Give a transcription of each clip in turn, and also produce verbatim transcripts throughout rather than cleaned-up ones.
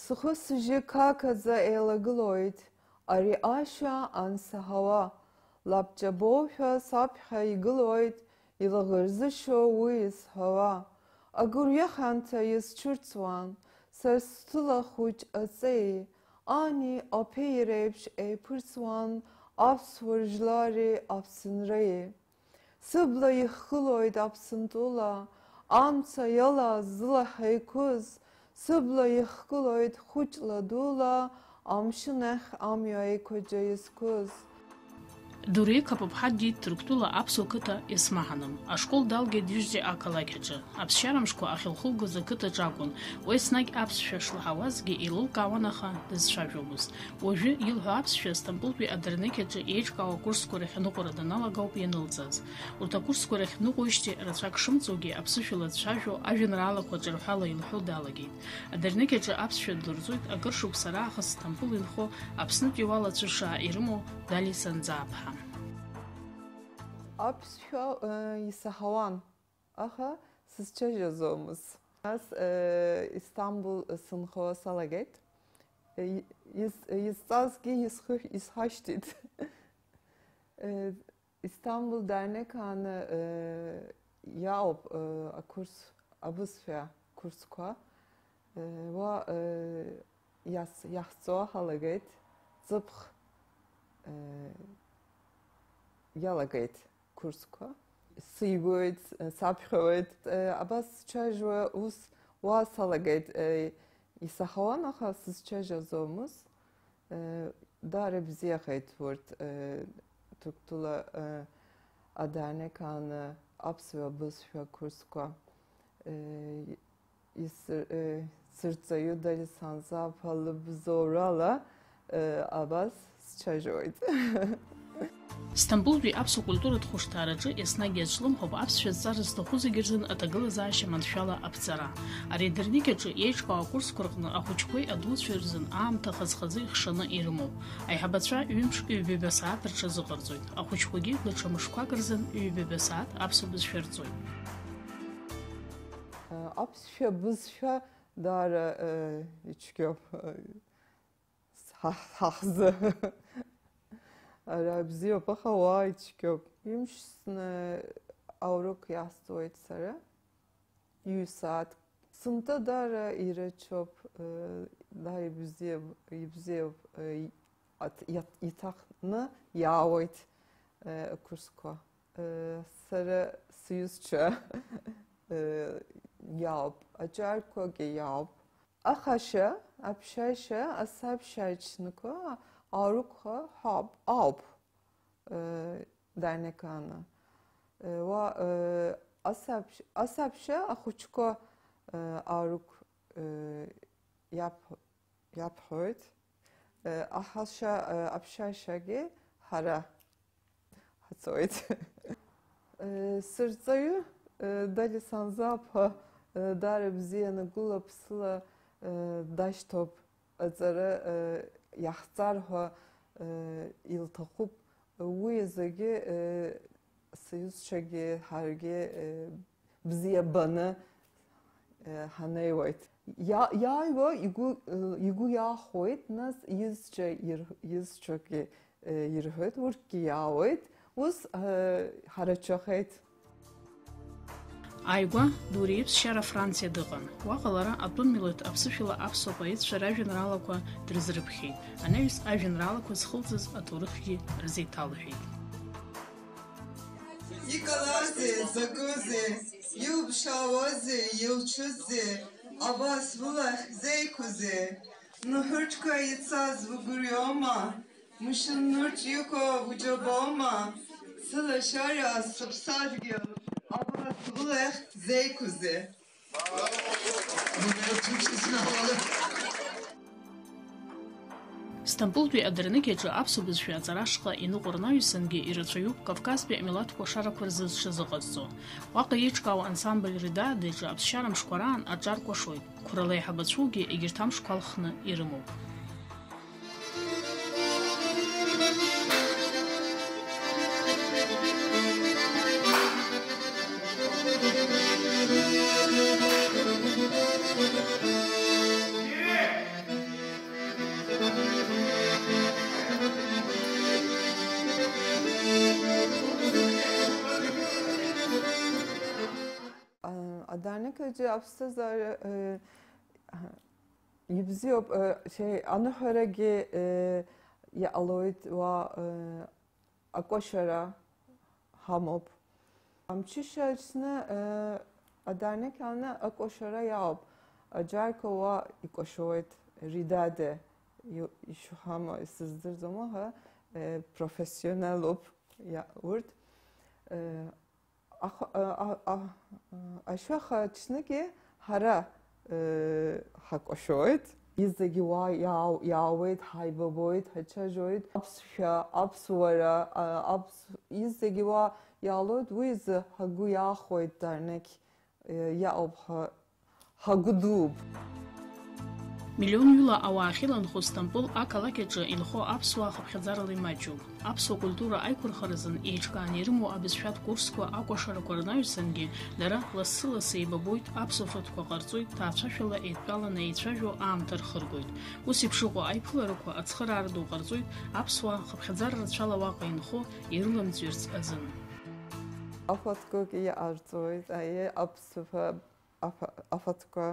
Схы-сжьы қақаӡа еилагылоит, ари ашәа ансаҳауа. Лабҿабоушәа саԥхьа игылоит, илаӷырзышьо уи изҳәауа. Агәырҩа ханҭа исцәырҵуан, са сҭыла хәыҷ аҵеи, ани аԥеи реиԥш еиԥырҵуан аԥсуа жәлари аԥсынреи. Сыбла ихгылоит Аԥсынтәыла, амца иалаз зылаҳа иқәыз, сыбла ихгылоит хәыҷла дула, амшын ахь амҩа еиқәаҷа изқәыз. Дуриа Қапыԥҳа диит Ҭырқәтәыла аԥсуа қыҭа Есмаҳаным. Ашкол далгеит ҩыжәтәи ақалақь аҿы. Аԥсшьара мшқәа ахьылхылгоз ақыҭаҿ акәын. Уи еснагь аԥсшәа шлаҳауазгьы еилылкаауан, аха дызцәажәомызт. Уажәы илҳәо аԥсшәа Сҭампылтәи адырнықь аҿы еиҿкаау акурсқәа рахь аныҟәара даналага ауп ианылҵаз. Урҭ акурсқәа рахь дныҟәоижьҭеи рацәак шымҵуагьы аԥсышәала дцәажәо, ажәеинраалақәа ҿырҳәала илҳәо далагеит. Адырнықь аҿы аԥсшәа длырҵоит акыр шықәса раахыс Сҭампыл инхо Аԥснытәи уалацәышаа ирымоу Дали Санӡааԥҳа. Аԥсшәа, э, исаҳауан, аха сызцәажәаӡомызт. Нас, э, Истамбул сынхо салагеит. Э, из-, изҵазгьы исхы-, исхашҭит. Э, Истамбул дааинеи-қааны, э, иаауп, э, акурс, абызшәа курсқәа. Э, уа, э, иас-, иахҵо ҳалагеит, ҵыԥх, э, иалагеит курсқәа. Сигоит, саԥхьауеит, э, абас сцәажәо ус уа салагеит, э, исаҳауан, аха сызцәажәаӡомызт. Э, даара ибзиахеит урҭ, э, Ҭырқәтәыла, э, адааинеи-қааны аԥсуа бызшәа курсқәа. Э, ис-, э, сырҵаҩы Дали Санӡааԥҳа лыбзоурала, э, абас сцәажәоит. Сҭампылтәи аԥсуа культуратә хәышҭаараҿы еснагь иацәлымҳауп аԥсшәа зҵара зҭаху зегьы рзын аҭагылазаашьа маншәала аԥҵара. Ари адырнықь аҿы еиҿкаау акурсқәа рҟны ахәыҷқәеи адуцәеи рзын аамҭа хаз-хазы ихшаны ирымоуп. Аиҳабацәа ҩымш-ҩбаҩба сааҭ рҽазыҟарҵоит. Ахәыҷқәагьы даҽа мышқәак рзын ҩбаҩба сааҭ аԥсуа бызшәа рҵоит. Аԥсшәа бызшәа даара, э, ицәгьоуп. Ҳа-, ҳа ҳзы. Ара бзиоуп, аха уа ицәгьоуп. Ҩымш зны аурок иасҵуеит сара. Ҩ-сааҭ. Сынтәа даара ирацәоуп, э, даара ибзиаб-, ибзиоуп, э, и-, аҭ-, иаҭ-, иҭахны иаауеит, э, акурсқәа. Э, сара сҩызцәа, э, иаауп, аҿарқәагьы иаауп. Ахашьа, аԥшьашьа, асабшьаҿныкы аурокқәа ҳауп, ауп, э, дааинеи-қааны. Э, уа, э, асабшь-, асабшьа ахәыҷқәа, э, аурок, э, иаԥ-, иаԥхьоит. Э, ахашьа, э, аԥшьашьагьы ҳара ҳацоит. Э, сырҵаҩы, э, Дали Санӡааԥҳа, э, даара бзианы гәыла-ԥсыла, э, дашьҭоуп. Аҵара, э, иаҳҵар ҳәа, э, илҭахуп. Уи азгьы, э, сҩызцәагьы ҳаргьы, э, бзиабаны, э, ҳанеиуеит. Иа-, иааиуа игәы, э, игәы иахәоит, нас иҩызцәа ир-, иҩызцәагьы, э, ирҳәоит, урҭгьы иаауеит, ус, э, ҳарацәахеит. Ааигәа Дуриа иԥсшьара Франциа дыҟан. Уаҟа лара атәым милаҭ аԥсышәала аԥсуа поетцәа ражәеинраалақәа дрызрыԥхьеит. Анаҩс ажәеинраалақәа зхылҵыз аҭоурыхгьы рзеиҭалҳәеит. Иҟалазеи, закәызеи, иуԥшаауазеи, иуцәызеи, абас улахь зеиқәузеи? Нуҳәырҭқәа ицаз угәырҩома? Мышын нурҭ иқәу уџьабома? Сылашара сыԥсадгьыл, абас улахь зеиқәузеи? Сҭампылтәи адырнықь аҿы аԥсуа бызшәа аҵара ашҟа иныҟәо рнаҩсангьы ирацәаҩуп Кавказтәи амилаҭ кәашарақәа рзы зҽазыҟазҵо. Уаҟа еиҿкаау ансамбль Рида-Ада иҿы аԥсшьара мшқәа раан аҿар кәашоит. Қәрала еиҳабацәоугьы егьырҭ амшқәа алхны ирымоуп. Адарнеқьаҿы аԥсҭазаара, э, ибзиоуп, э, шьа-, аныҳәарагьы, э, иҟалоит уа, э, акәашара ҳамоуп. Амҽышьа аҽны, э, адарнеқь аҟны акәашара иаауп. Аџьарқьа уа икәашоит, Ридаде, иу-, ишҳама, исыздырӡом, аха, э, профессионалуп иа-, урҭ. Э, Аха, а, а, а, ашәаха аҽныгьы ҳара, э, ҳакәашоит. Изегьы уа иаау-, иаауеит, ҳаибабоит, ҳаччажьуеит. Аԥсшәа, аԥсуара, а, аԥс-, изегьы уа иаалоит, уи изы ҳгәы иаахәоит, дарнеқь, э, иаауп ҳәа. Ҳагәы дууп. Миллионҩыла ауаа ахьыланхо Сҭампыл ақалақь аҿы инхо аԥсуаа хыԥхьаӡарала имаҷуп. Аԥсуа культура аиқәырхаразын еиҿкааны ирымоу абызшәатә курсқәа акәашарақәа рнаҩсангьы, дара лассы-лассы еибабоит, аԥсуа фатәқәа ҟарҵоит, ҭаацәашәала еидтәаланы еицәажәо аамҭа рхыргоит. Ус еиԥш ыҟоу аиԥыларақәа ацхыраара ду ҟарҵоит аԥсуаа хыԥхьаӡара рацәала уаҟа инхо ирыламӡҩарц азын. Афатәқәагьы иҟарҵоит, аиеи, аԥсуа афа-, афатәқәа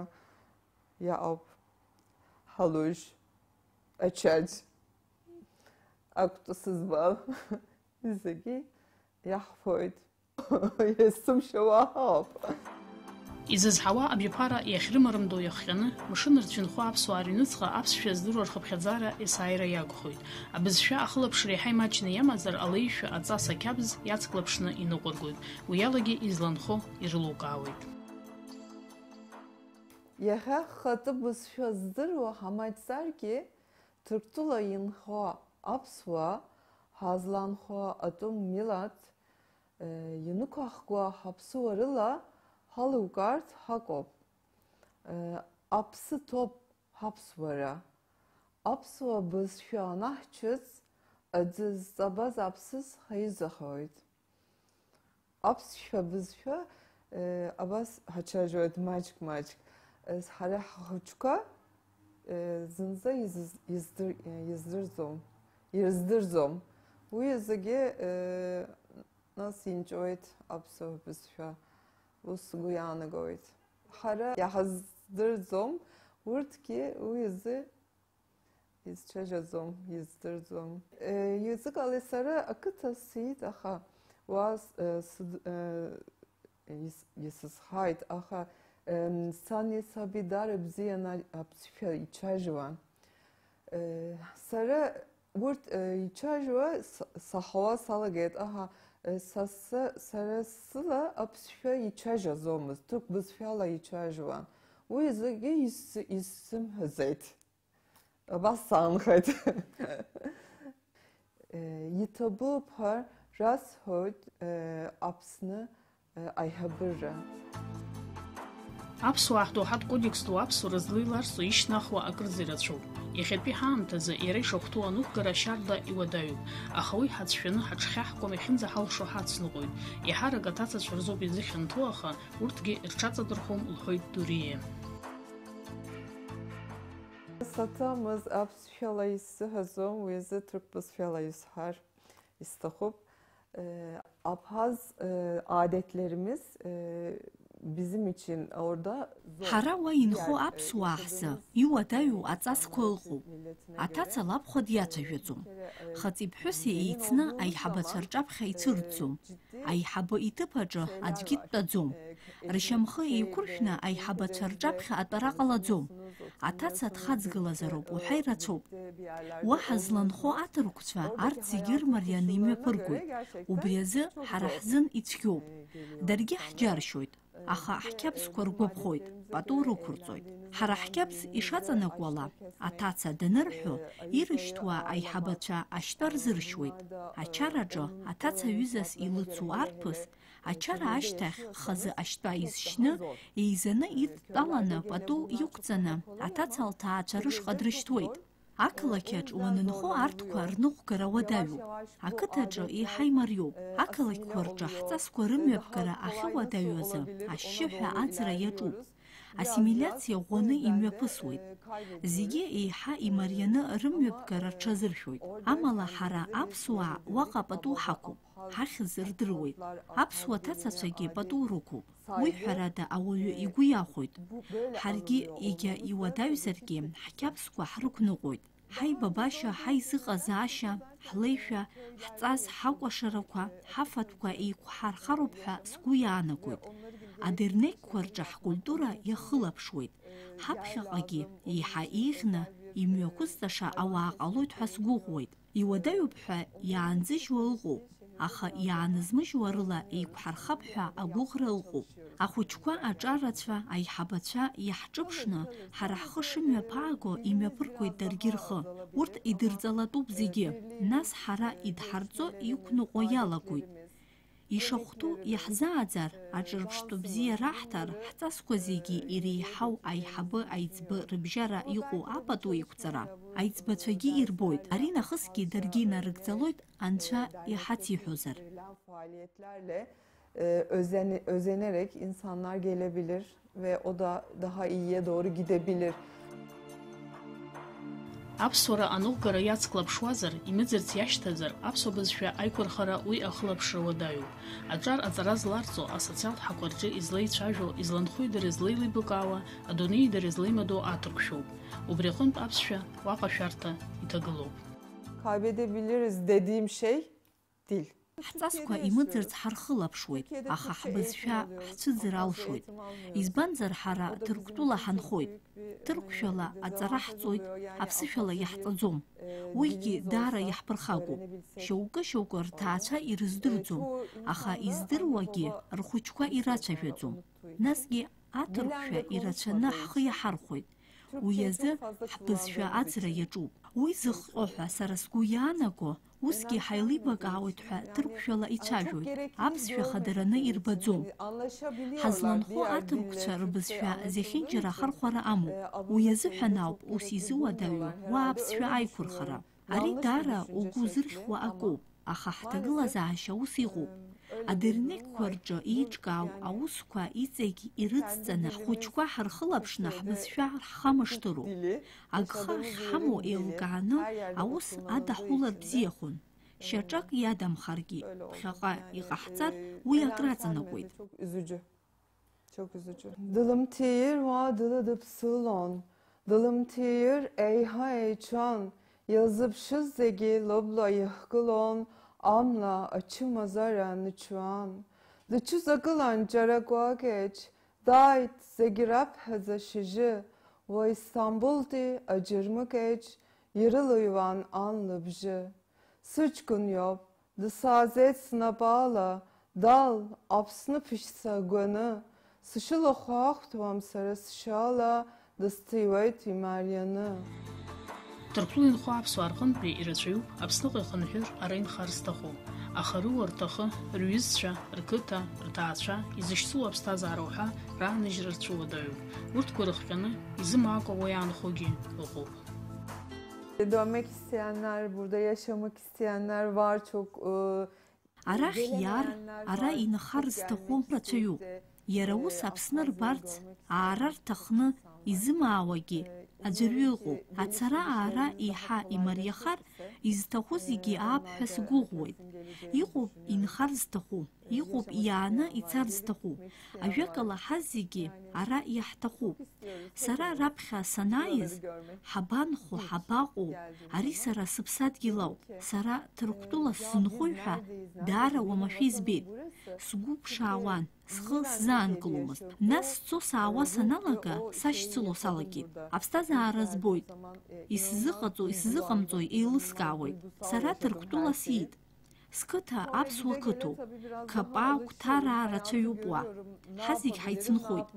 иаауп, ҳалыжә, ачаџь, акәту сызбал, зегьы иаҳфоит. Есымша уаҳауп. Изызҳауа абиԥара иахьрымарымдо иахҟьаны, мшын рцәынхо аԥсуаа рыҩныҵҟа аԥсшәа здыруа рхыԥхьаӡара есааира иагхоит. Абызшәа ахылаԥшра еиҳа имаҷны иамазар, алеишәа аҵас ақьабз иацклаԥшны иныҟәыргоит. Уи алагьы изланхо ирылукаауеит. Иахьа хатәы бызшәа здыруа ҳамаҷзаргьы, Ҭырқәтәыла инхо аԥсуаа, ҳазланхо атәым милаҭ, э, ианықәаҳкуа ҳаԥсуарыла ҳалукаарц ҳакәоуп. Э, аԥсы ҭоуп ҳаԥсуара. Аԥсуа бызшәа анаҳчыҵ, аӡы зҵабаз аԥсыс ҳаизахоит. Аԥсшәа бызшәа, э, абас ҳаччажьуеит маҷк-маҷк. Э, ҳара ҳхәыҷқәа, э, зынӡа изыз-, издыр-, э, издырӡом, ирыздырӡом. Уи зегьы, э, нас инҵәоит аԥсуа бызшәа. Ус сгәы иаанагоит. Ҳара иаҳаздырӡом, урҭгьы уи азы изцәажәаӡом, издырӡом. Э, ҩ-ҵакала сара ақыҭа сиит, аха уа с-, э, сыд-, э, ис-, исызҳаит, аха, эм, сани саби дара бзианы аԥсшәа ицәажәауан. Э, сара урҭ, э, ицәажәауа с-, саҳауа салагеит, аха, э, са сы-, сара сыла аԥсшәа ицәажәаӡомызт, ҭырқә бызшәала ицәажәауан. Уи зегьы ис-, исзымҳәаӡеит. Абас саанхеит. Э, иҭабуп ҳәа расҳәоит, э, Аԥсны, э, аиҳабыра. Аԥсуаа ҳдоуҳатә кодекс ду аԥсуара злеиларҵо ишьҭнахуа акырӡа ирацәоуп. Иахьатәи ҳаамҭазы иара ишахәҭоу анықәгара шьарда иуадаҩуп, аха уи ҳацәшәаны ҳаҽхьаҳкуам, иахьынӡаҳалшо ҳацныҟәоит. Еиҳарак аҭацацәа рзоуп изыхьанҭоу, аха урҭгьы рҽаҵадырхом, лҳәоит Дуриа. Саҭамыз аԥсшәала исзыҳәаӡом, уи азы ҭырқә бызшәала исҳәар исҭахуп. Э, Абхаз, э, adetlerimiz, э, bizim için orada zor. Ҳара уа инхо аԥсуаа ҳзы иуадаҩу аҵасқәа ыҟоуп. Аҭаца лабхәа диацәажәаӡом. Хыҵи ԥҳәыси еицны аиҳабацәа рҿаԥхьа ицәырҵӡом. Аиҳабы иҭыԥ аҿы аӡәгьы дтәаӡом. Ршьамхы еиқәыршәны аиҳабацәа рҿаԥхьа атәара ҟалаӡом. Аҭаца дхаҵгылазароуп уҳәа ирацәоуп. Уаҳа зланхо аҭырқәцәа арҭ зегьы рмарианы имҩаԥыргоит. Убри азы ҳара ҳзын ицәгьоуп. Даргьы ҳџьаршьоит, аха ҳқьабзқәа ргәаԥхоит, пату рықәырҵоит. Ҳара ҳқьабз ишаҵанакуала, аҭаца данырҳәо, ирышьҭуа аиҳабацәа ашьтәа рзыршьуеит. Ачараҿы аҭаца ҩызас илыцу арԥыс, ачара ашьҭахь хазы ашьтәа изшьны, еизаны идтәаланы пату иқәҵаны, аҭаца лҭаацәа рышҟа дрышьҭуеит. Ақалақь аҿ уанынхо арҭқәа рныҟәгара уадаҩуп. Ақыҭаҿы еиҳа имариоуп. Ақалақьқәа рҿы ҳҵасқәа рымҩаԥгара ахьыуадаҩу азы ашьшьыҳәа аӡра иаҿуп. Ассимилиациа ӷәӷәаны имҩаԥысуеит. Зегьы еиҳа имарианы рымҩаԥгара рҽазыршәоит. Амала ҳара аԥсуаа уаҟа пату ҳақәуп, ҳахьӡ рдыруеит. Аԥсуа ҭацацәагьы пату рықәуп. Уи, ҳәарада, ауаҩы игәы иахәоит. Ҳаргьы, егьа иуадаҩзаргьы, ҳқьабзқәа ҳрықәныҟәоит. Ҳаибабашьа, ҳаизыҟазаашьа, ҳлеишәа, ҳҵас, ҳакәашарақәа, ҳафатәқәа еиқәҳархароуп ҳәа сгәы иаанагоит. Адырнеқьқәа рҿы ҳкультура иахылаԥшуеит. Ҳаԥхьаҟагьы еиҳа еиӷьны имҩақәызҵаша ауаа ҟалоит ҳәа сгәыӷуеит. Иуадаҩуп ҳәа иаанзыжьуа ыҟоуп, аха иаанызмыжьуа рыла еиқәҳархап ҳәа агәыӷра ыҟоуп. Ахәыҷқәа аҿарацәа, аиҳабацәа иаҳҿыԥшны, ҳара ҳхы шымҩаԥааго имҩаԥыргоит даргьы рхы. Урҭ идырҵалатәуп зегьы, нас ҳара идҳарҵо иқәныҟәо иалагоит. Ишахәҭоу иаҳзааӡар, аҿырԥштәы бзиа раҳҭар, ҳҵасқәа зегьы иреиҳау аиҳабы аиҵбы рыбжьара иҟоу апату еиқәҵара, аиҵбацәагьы ирбоит, ари нахысгьы даргьы инарыгӡалоит, Анцәа иҳациҳәозар. Faaliyetlerle, e, özeni-, özenerek insanlar gelebilir ve o da daha iyiye doğru gidebilir. Аԥсуара аныҟәгара иацклаԥшуазар, имыӡырц иашьҭазар, аԥсуа бызшәа аиқәырхара уи ахылаԥшра уадаҩуп. Аҿар аҵара зларҵо асоциалтә ҳақәа рҿы излеицәажәо, изланхои дара излеилибакаауа, адунеи дара излеимадоу аҭырқәшәоуп. Убри аҟынтә аԥсшәа уаҟа шәарҭа иҭагылоуп. Kaybedebiliriz dediğim şey dil. Ҳҵасқәа имыӡырц ҳархылаԥшуеит, аха ҳбызшәа ҳцәыӡыр алшоит. Избанзар, ҳара Ҭырқәтәыла ҳанхоит. Ҭырқәшәала аҵара ҳҵоит, аԥсышәала иаҳҵаӡом. Уигьы даара иаҳԥырхагоуп. Шьоукы-шьоукы рҭаацәа ирыздырӡом, аха издыруагьы рхәыҷқәа ирацәажәаӡом. Насгьы аҭырқәшәа ирацәаны ҳхы иаҳархәоит. Уи азы ҳбызшәа аӡра иаҿуп. Уи зыхҟьо ҳәа сара сгәы иаанаго, усгьы ҳаилибакаауеит ҳәа ҭырқәшәала ицәажәоит, аԥсшәа хадараны ирбаӡом. Ҳазланхо аҭырқәцәа рбызшәа зехьынџьара ахархәара амоуп. Уи азыҳәан ауп ус изыуадаҩу уа аԥсшәа аиқәырхара. Ари даара угәы узырхьуа акоуп, аха ҳҭагылазаашьа ус иҟоуп. Адырнеқьқәа рҿы еиҿкаау аусқәа иҵегь ирыцҵаны ҳхәыҷқәа ҳархылаԥшны ҳбызшәа ҳхамышҭыроуп. Агха ахьҳамоу еилкааны аус адаҳулар бзиахоит. Шьаҿак иадамхаргьы, ԥхьаҟа иҟаҳҵар, уи акраҵанакуеит. Çok üzücü. Dılım tiyir wa dılı dıpsılon. Dılım tiyir eyha eyçan. Yılzıpşız zegi lobla yıhkılon. Amla açı mazara nıçuan. Dıçı zakılan caraguageç. Dait zegi rap heza şiji. Wa İstanbul di acırmıgeç. Yırılıyvan an lıbji. Sıçkın yop. Дысааӡеит снапала, дал, Аԥсны ԥышьца агәаны, сышылахәаахәҭуам сара сшьала, дысҭиуеит имарианы. Ҭырқәтәыла инхо аԥсуаа рҟынтәи ирацәаҩуп Аԥсныҟа ихынҳәыр ара инхар зҭаху, аха рыуа рҭахы, рҩызцәа, рқыҭа, рҭаацәа, изышьцылоу аԥсҭазаара уҳәа рааныжьра рцәыуадаҩуп. Урҭқәа рыхҟьаны изымаакәа уа иаанхогьы ыҟоуп. Dönmek isteyenler, burada yaşamak isteyenler var çok, e, Арахь иаар, ара инхар зҭаху рацәаҩуп. Иара ус Аԥсны рбарц, аара рҭахны изымаауагьы аӡәырҩы ыҟоуп. Ацара-аара еиҳа имариахар, изҭаху зегьы аап ҳәа сгәыӷуеит. Иҟоуп инхар зҭаху. Иҟоуп иааны ицар зҭаху. Ажәакала, ҳазегьы ара иаҳҭахуп. Сара раԥхьа санааиз, ҳабанхо, ҳабаҟоу, ари сара сыԥсадгьыл ауп. Сара Ҭырқәтәыла сзынхои ҳәа даара уамашәа избеит. Сгәы ԥшаауан, схы сзаанкыломызт. Нас сцо-саауа саналага, сашьцыло салагеит. Аԥсҭазаара збоит. Исзыҟаҵо, исзыҟамҵо еилыскаауеит. Сара Ҭырқәтәыла сиит. Сқыҭа аԥсуа қыҭоуп. Қапа, Қәҭараа рацәаҩуп уа. Ҳазегь ҳаицынхоит.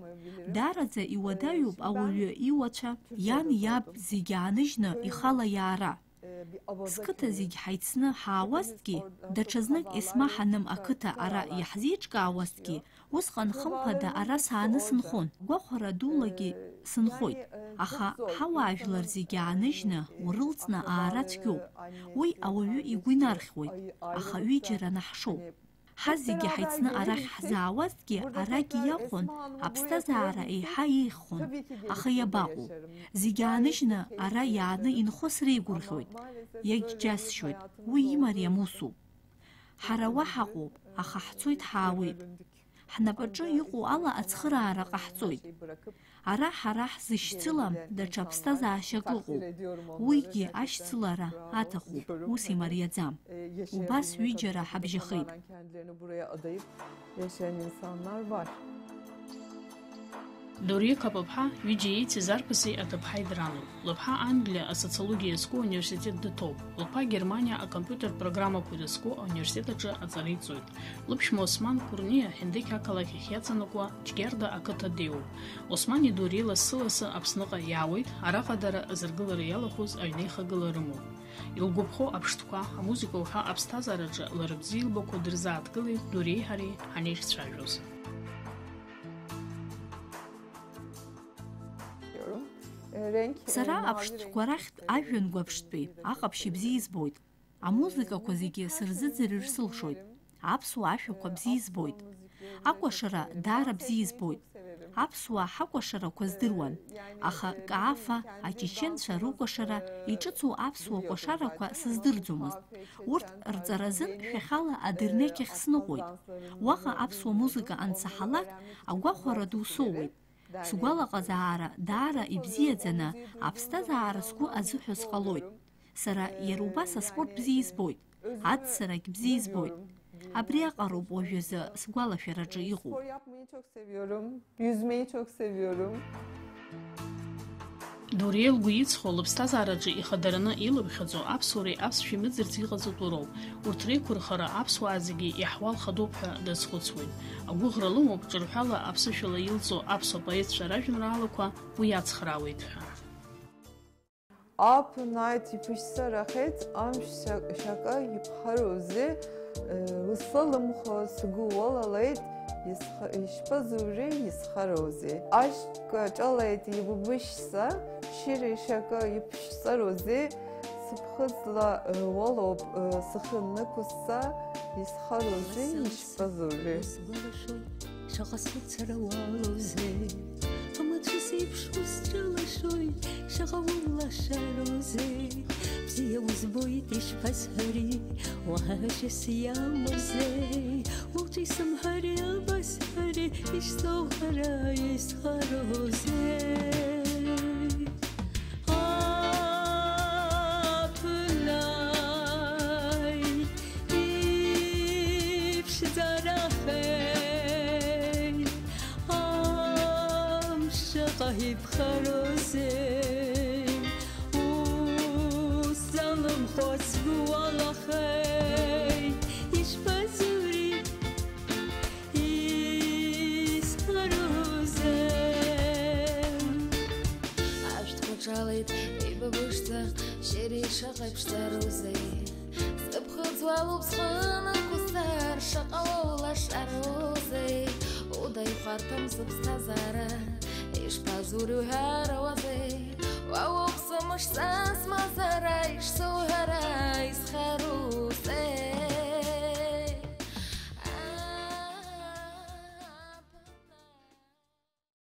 Даараӡа иуадаҩуп ауаҩы иуацәа, иан, иаб зегь ааныжьны ихала иаара. Сқыҭа зегь ҳаицны ҳаауазҭгьы, даҽазнык Есма Ҳаным ақыҭа ара иаҳзеиҿкаауазҭгьы, усҟан хымԥада ара сааны сынхон, гәахәара дулагьы сынхоит, аха ҳауаажәлар зегьы ааныжьны, урылҵны аара цәгьоуп. Уи ауаҩы игәы инархьуеит, аха ҩыџьара наҳшоуп. Ҳа зегьы ҳаицны арахь ҳзаауазҭгьы, арагь иахәон, аԥсҭазаара еиҳа еиӷьхон. Аха иабаҟоу? Зегь ааныжьны ара иааны инхо среигәырӷьоит. Иагьџьасшьоит, уи имариам усуп. Ҳара уа ҳаҟоуп, аха ҳцоит, ҳаауеит. Ҳнапаҿы иҟоу ала ацхыраара ҟаҳҵоит. Ара ҳара ҳзышьцылам, даҽа ԥсҭазаашьак ыҟоуп. Уигьы ашьцылара аҭахуп, ус имариаӡам. Убас ҩыџьара ҳабжьахеит. Дуриа Қапыԥҳа ҩыџьа еицыз арԥыси аҭыԥҳаи дранын. Лыԥҳа Англиа асоциологиа иазку ауниверситет дҭоуп. Лԥа Германиа акомпиутер программақәа ирызку ауниверситет аҿы аҵара иҵоит. Лыԥшәма Осман Кәырниа Ҳәынҭқарра ақалақь ахь иаҵанакуа Џьгьарда ақыҭа днеиуеит. Османи Дуриеи лассы-лассы Аԥсныҟа иаауеит, араҟа дара азыргылара иалахәыз аҩнеихагыла рымоуп. Илгәаԥхо аԥштәқәа, амузыка уҳәа аԥсҭазаараҿы лара бзиа илбақәо дырзааҭгылеит Дуриеи ҳареи ҳанеицәажәоз. Сара аԥштәқәа рахьтә ажәҩан гәаԥштәи аҟаԥшь бзиа избоит. Амузыкақәа зегьы сырзыӡырҩыр сылшоит. Аԥсуа ашәақәа бзиа избоит. Акәашара даара бзиа избоит. Аԥсуаа ҳакәашарақәа здыруан, аха Каафа, ачеченцәа рыкәашара, иҿыцу аԥсуа кәашарақәа сыздырӡомызт. Урҭ рҵаразын шәахьала адырнеқь ахь сныҟәоит. Уаҟа аԥсуа музыка ансаҳалак, агәахәара ду соуеит. Сгәалаҟазаара даара ибзиаӡаны, аԥсҭазаара сгәы азыҳәо сҟалоит. Сара иара убас аспорт бзиа избоит, аӡсарагь бзиа избоит. Абри аҟароуп уажәазы сгәалашәараҿы иҟоу. Spor yapmayı çok seviyorum. Yüzmeyi çok seviyorum. Дуриа лгәы иҵхо, лыԥсҭазаараҿы ихадараны илыԥхьаӡо аԥсуареи аԥсшәеи мыӡырц иҟаҵатәу роуп. Урҭ реиқәырхара аԥсуаа зегьы иаҳуал хадоуп ҳәа дазхәыцуеит. Агәыӷра лымоуп, ҿырҳәала аԥсышәала илҵо аԥсуа поетцәа ражәеинраалақәа уи иацхраауеит ҳәа. Ааԥын ааит иԥышьҵарахеит, амш шьа-, шьаҟа иԥхароузеи, э, узлалымхуа сгәы уалалеит, исха-, ишԥазури, исхароузеи? Ашьк аҿалеит ибыбышьца, шьыри шьаҟа иԥшҵароузеи, сыԥхыӡла, э, уалоуп, э, сыхы нықәысҵа, исхароузеи, ишԥазури? Шаҟа сыцара уалоузеи, амацәыс еиԥш усҵәылашоит, шаҟа улашароузеи, бзиа узбоит ишԥасҳәари, уаҳа ҳәашьас иамоузеи, уаҵәы исымҳәари, абасҳәари, ишсоуҳәара исхароузеи. Аԥнаҩ иԥшӡарахеит, амш шаҟа иԥхароузеи, узалымхуа сгәы уалахеит, ишԥазури? Исхароузеи? Ашәҭқәа ҿалеит ибыбышӡа, шьыри шаҟа иԥшӡароузеи? Сыԥхыӡ уалоуп схы нықәысҵар, шаҟа уоулашароузеи? Уда ихәарҭам сыԥсҭазаара, ишԥазури уҳәарауазеи? Уа уоуп сымш са смазара, ишсоуҳәара исхароузеи?